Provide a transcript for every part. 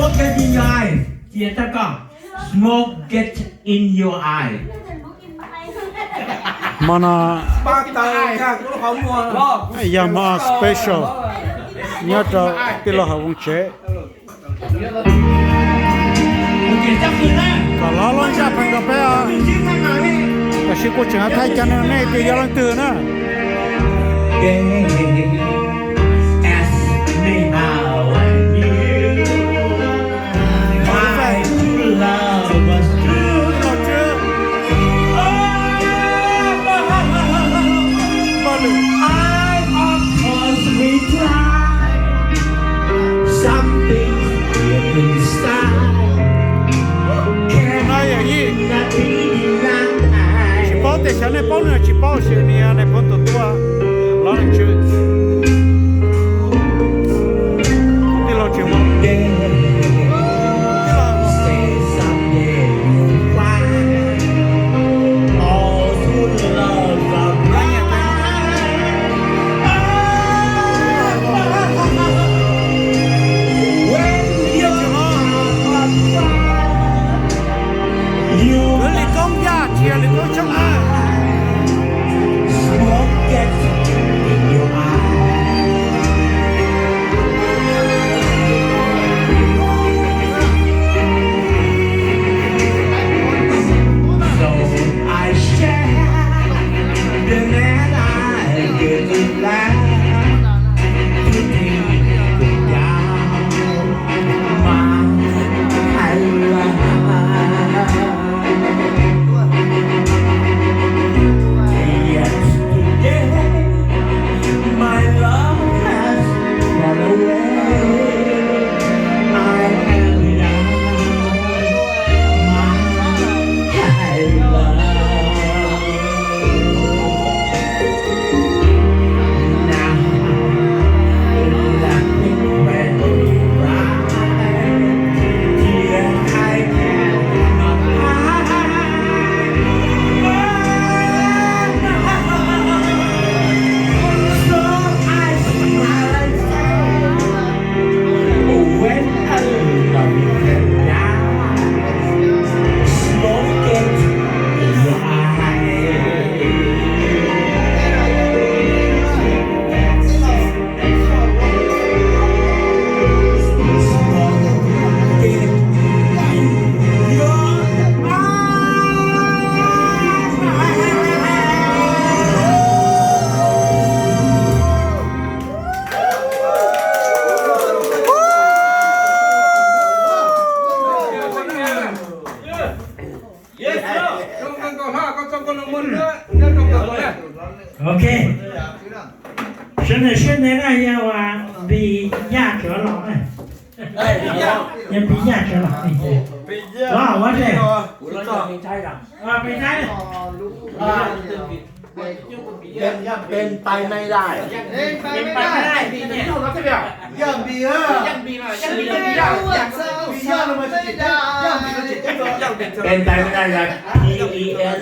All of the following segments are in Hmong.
Smoke get in your eye. Cia tau koj. Smoke get in your eye. Hmo no yog hmo special nyob rau tij laug Hawj Voos tsev. Kom lov loj zaj pheej rau peb os. Tam sim kuv tseem thaij cov no nej tias yog leej twg na. No yog ib, tsis paub tias xyov nej paub los tsis paub, sis nws yog nais phoo tus tuaj lov leej tswv. Tij laug tsis mus. Kwv Lis Koob Yaj, tsis yog Lis Koob Xyooj na. Ok. Sawv daws siab ntev na, yog uas Npis Yaj tsov los na. Yog Npis Yaj tsov los. Los ua dlej. Pes tais me dais. Pes tais me dais yog P E N,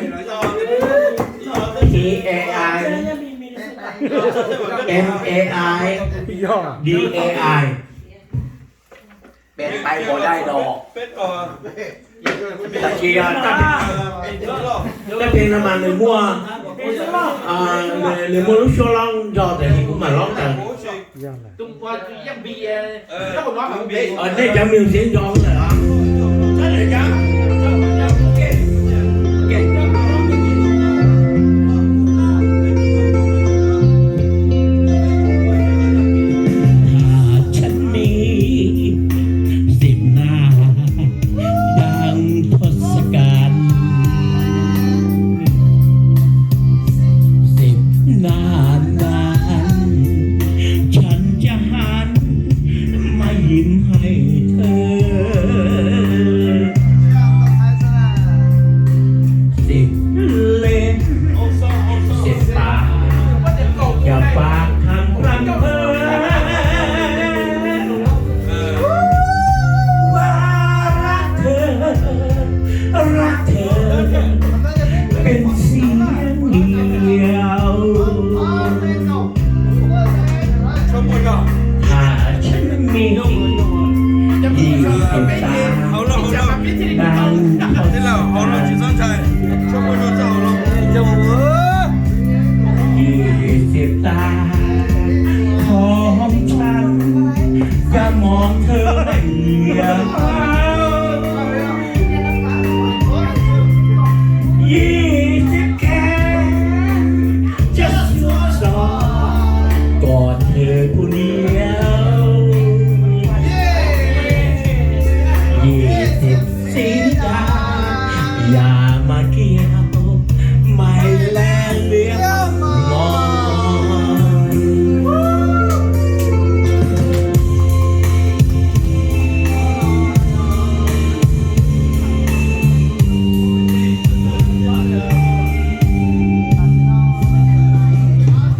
T A I, M A I, D A I. Pes tais pos dai los. Tab sis tej pes no mas nws muaj, nws muaj lub suab lob nrog, tab sis kuv mam lob tawm. Nej cov music nrog lawm os. Thàฉันมีสิบหน้าดังทศกัณฐ์ สิบหน้านั้น ฉันจะหันมายิ้มให้เธอ สิบตา ดังทศกัณฐ์ ยี่สิบตา ของฉัน จะมองเธอไม่เหลือ ยี่สิบแขน จะสวมสอง กอดเธอผู้เดียว ยี่สิบสีดา อย่ามาเกี่ยว ไม่แลเหลียวมอง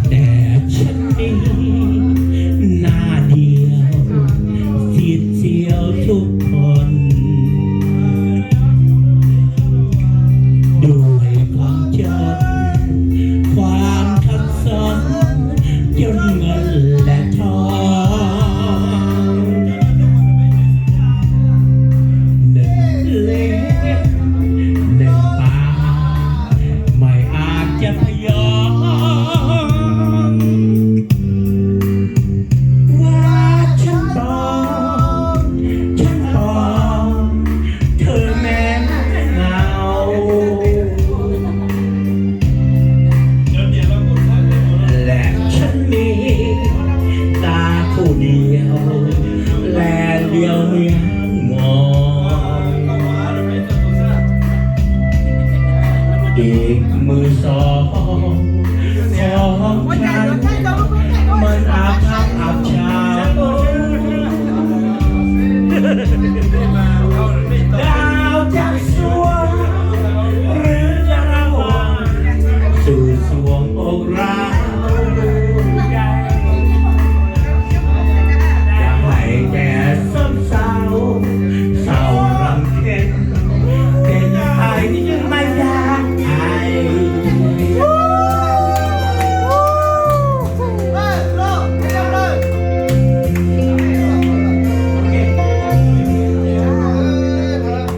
แต่ฉันมีหน้าเดียว ที่เดียวทุกคน ด้วยความจน ความขัดสน จนเงินและทอง หนึ่งเล็บหนึ่งปาก ไม่อาจจะพยอง ว่าฉันปอง ฉันปอง เธอแม้เหงา และฉันมีตาคู่เดียว แลเหลียวเมียมอง อีกมือสองของฉัน มันอาภัพอับเฉา ดาวจะสว่างหรือจะระหว่าง สู่สวงอกเรา อย่าให้แก่ซบเซา เศร้ารำเค็ญ เป็นภัยไม่ยากไอ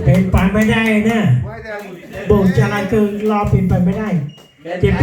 เป็นไปไม่ได้นะ บ่งจาราเกินรอเป็นไปไม่ได้ เจ็บเปี้ย